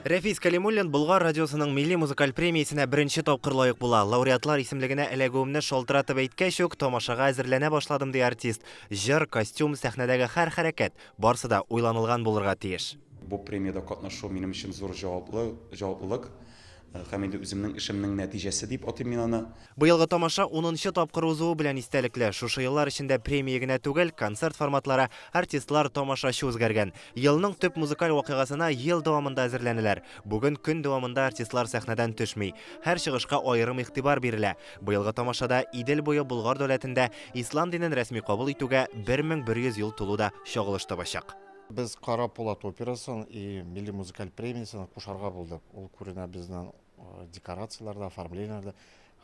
Рәфис Кәлимуллин Болгар радиосының милли музыкаль премиясенә беренче тапкыр лаек була. Лауреатлар исемлегенә эләгүемне шалтыратып әйткәч үк, тамашага әзерләнә башладым, ди артист. Җыр, костюм, сәхнәдәге һәр хәрәкәт, барсы да уйланылган булырга тиеш. Бу премиядә катнашу минем өчен зур җаваплы, җаваплылык һәм инде үземнең эшемнең нәтиҗәсе дип атыйм мин аны. Быелгы тамаша унынчы тапкыр узуы белән истәлекле. Шушы еллар эчендә премия генә түгел, концерт форматлары, артистлар, тамашачы үзгәргән. Елның төп музыкаль вакыйгасына ел дәвамында әзерләнәләр. Бүген көн дәвамында артистлар сәхнәдән төшми. Һәр чыгышка аерым игътибар бирелә. Быелгы тамашада Идел буе Болгар дәүләтендә ислам динен рәсми кабул итүгә 1100 ел тулу да чагылыш табачак. Без Кара пулат операсын и милли музыкаль премиясен кушарга булдык. Ул күренә безнең декорацияләрдә, оформлениеләрдә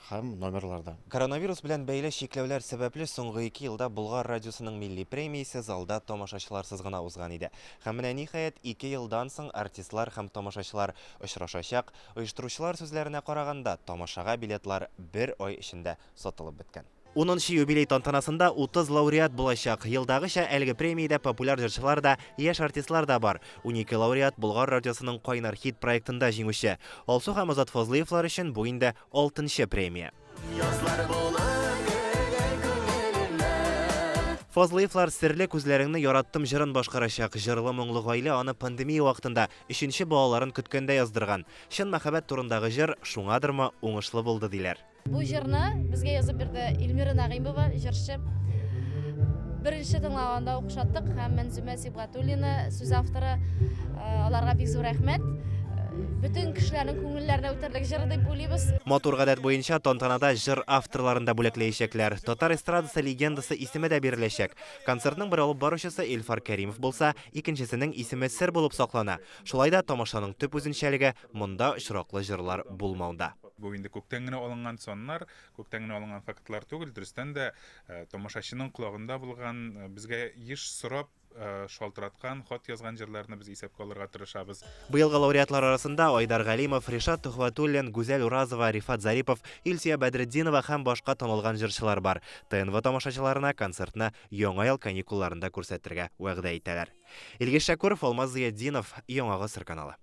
һәм номерларда. Коронавирус белән бәйле чикләүләр сәбәпле, соңгы ике елда Болгар радиосының милли премиясе залда тамашачыларсыз гына узган иде. Һәм менә, ниһаять, ике елдан соң артистлар һәм тамашачылар очрашачак. Оештыручылар сүзләренә караганда, тамашага билетлар бер ай эчендә сатылып беткән. Унынчы юбилей тантанасында 30 лауреат булачак. Елдагыча, әлеге премиядә популяр җырчылар да, яшь артистлар да бар. 12 лауреат Болгар радиосының Кайнар хит проектында җиңүче. Алсу һәм Азат Фазлыевлар өчен бу инде алтынчы премия. Язлар булып кергән күңелемә. Фазлыевлар Серле күзләреңне яраттым җырын башкарачак. Җырлы-моңлы гаилә аны пандемия вакытында өченче балаларын көткәндә яздырган. Чын мәхәббәт турындагы җыр, шуңадырмы, уңышлы булды, диләр. Бу җырны безгә язып бирде Эльмира Нәгыймова, җырчы. Беренче тыңлаганда ук ошаттык һәм Мәнзүмә Сибгатуллина сүз авторы, аларга бик зур рәхмәт. Бөтен кешеләрнең күңелләренә үтәрлек җыр дип уйлыйбыз. Матур гадәт буенча тантанада җыр авторларын да бүләкләячәкләр. Татар эстрадасы легендасы исеме дә биреләчәк. Концертның бер алып баручысы Илфар Кәримов булса, икенчесенең исеме сер булып саклана. Шулай да тамашаның төп үзенчәлеге, монда очраклы җырлар булмауда. Бу инде күктән генә алынган саннар, күктән генә алынган фактлар түгел, дөрестән дә, тамашачының колагында булган, безгә еш сорап шалтыраткан, хат язган җырларны без исәпкә алырга тырышабыз. Быелгы лауреатлар арасында Айдар Галимов, Ришат Төхвәтуллин, Гүзәл Уразова, Рифат Зарипов, Илсөя Бәдретдинова һәм башка танылган җырчылар бар. ТНВ тамашачыларына концертны Яңа ел каникулларында күрсәтергә вәгъдә итәләр. Илгиз Шәкүров, Алмаз Зыятдинов, Яңа гасыр каналы.